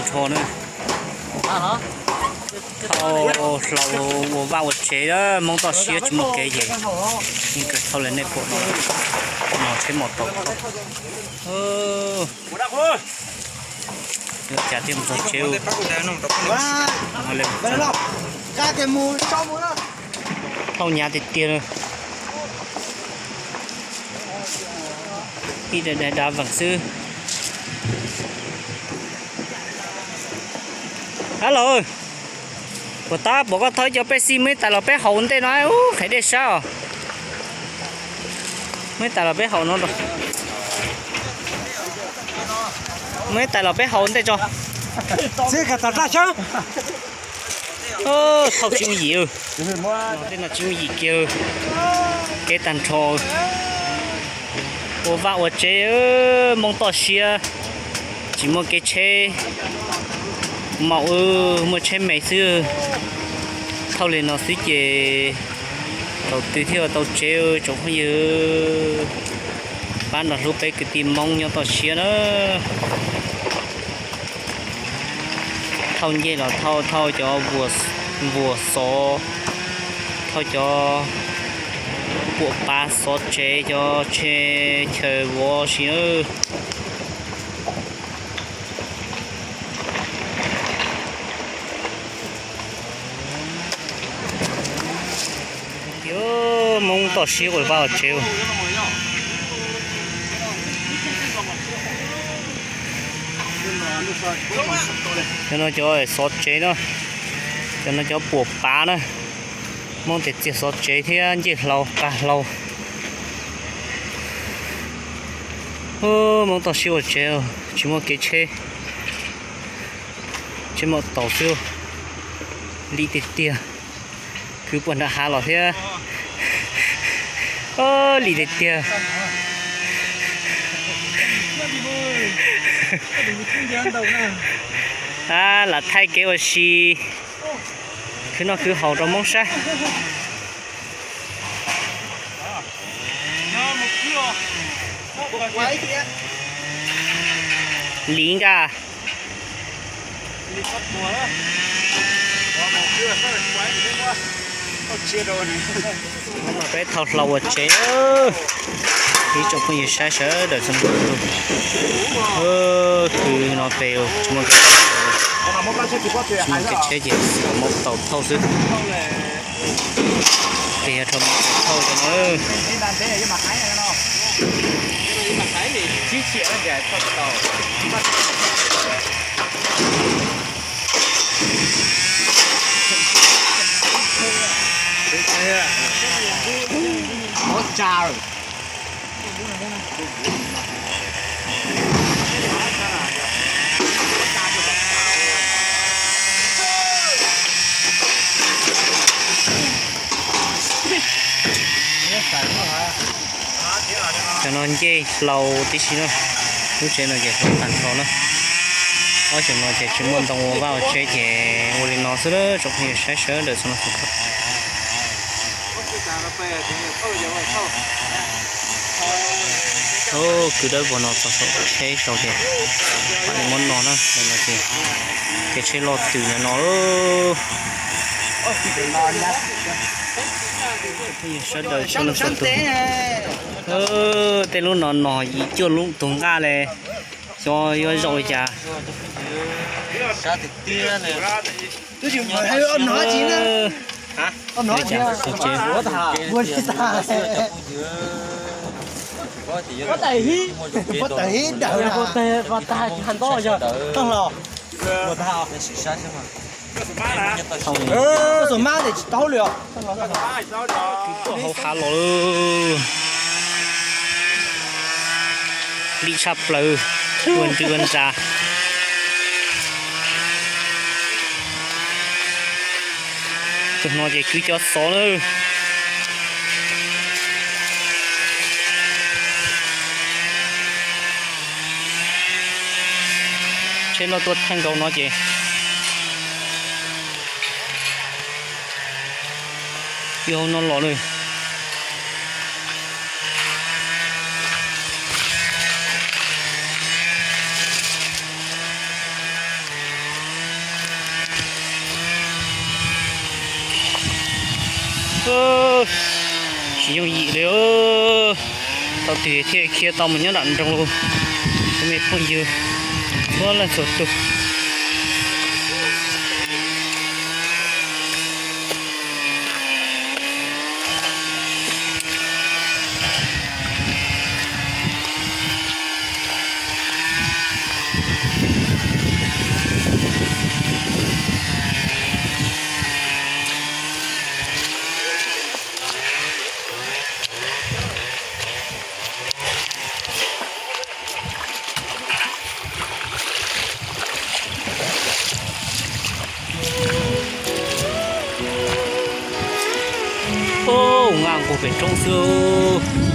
nrho na. Thauj hlau ua vaj ua tsev, Hmoob toj siab tsis muaj kev ces yeej kawg thauj li nej pom no, no tsheb mos taus thauj. Yuav cas thiaj mus txog tsev. Thauj hnyav tiag tiag. Ib daim dav veem xwb. Hab los, puas tab pom koj thauj ib co pej xeem muaj ib tais los peb haus ntej no, ub, qhev dej sab os. Muaj ib tais los peb haus no, muaj ib tais los peb haus ntej tso. Thauj tsis yooj yim, tej no tsis yooj yim kiag, kev tag nrho. Ua vaj ua tsev, Hmoob toj siab, tsis muaj kev tsheb maum, muaj tsheb me xwb. Thauj li no xwb ces thaum twg thiaj tau tsev tsoom phooj ywg. Pab nrog hlub peb kwv tij Hmoob nyob toj siab na. Thauj ncej los thauj, thauj cov npuas xov, thauj cov puas pav xov tsev, cov tsheb chaw vov si na. Hmoob toj siab ua vaj ua tsev. Cov no cov xov tsev na, cov no cov puas pav na. Hmoob tes txiag xov tsev thiab ncej hlau qag hlau. Hmoob toj siab ua tsev, tsis muaj kev tsheb, tsheb maum taus xwb. Lim tiag tiag, kwv puag nram hav los thiab. Lim tiag tiag. Lam thaij kev ua si, khwv noj khwv haus rau Hmoob saib. Lim nkaj. Peb thauj hlau ua tsev, ib tsoom phooj ywg saib sawv daws txhua leej txhua tus. Kwv no pem tsis muaj kev tsheb ces maum taus thauj xwb. Ces yog rau maum taus thauj no. Cov no ncej hlau tib si na. Lub tsev no ces hlau tag nrho na. Ob xyoos no ces tsis muaj ntoo ua vaj ua tsev ces ua li no xwb na tsoom phooj ywg saib sawv daws txhua leej txhua tus. Kwv dawb vog no txog saum tsheb saud ces mam li muab no na, no ces kev tsheb loj twm no no. Sawv daws txhua leej txhua tus, tej lub no no yim cuaj lub tug nqaj le, xyov yuav zaum li cas. Kwv tuaj hauv hav los, lim tshaj plaws, ua nrws ua ntsa. Tus no ces kwv cov xov na. Tsheb loj tuaj theej nkaus no ces yog hauv no los lawm. Tsis yooj yim li. Thaum twg thiaj khiav tau mus nyob nram nroog, tus me phooj ywg txhua leej txhua tus. Ub, nqa nqug pem roob xwb.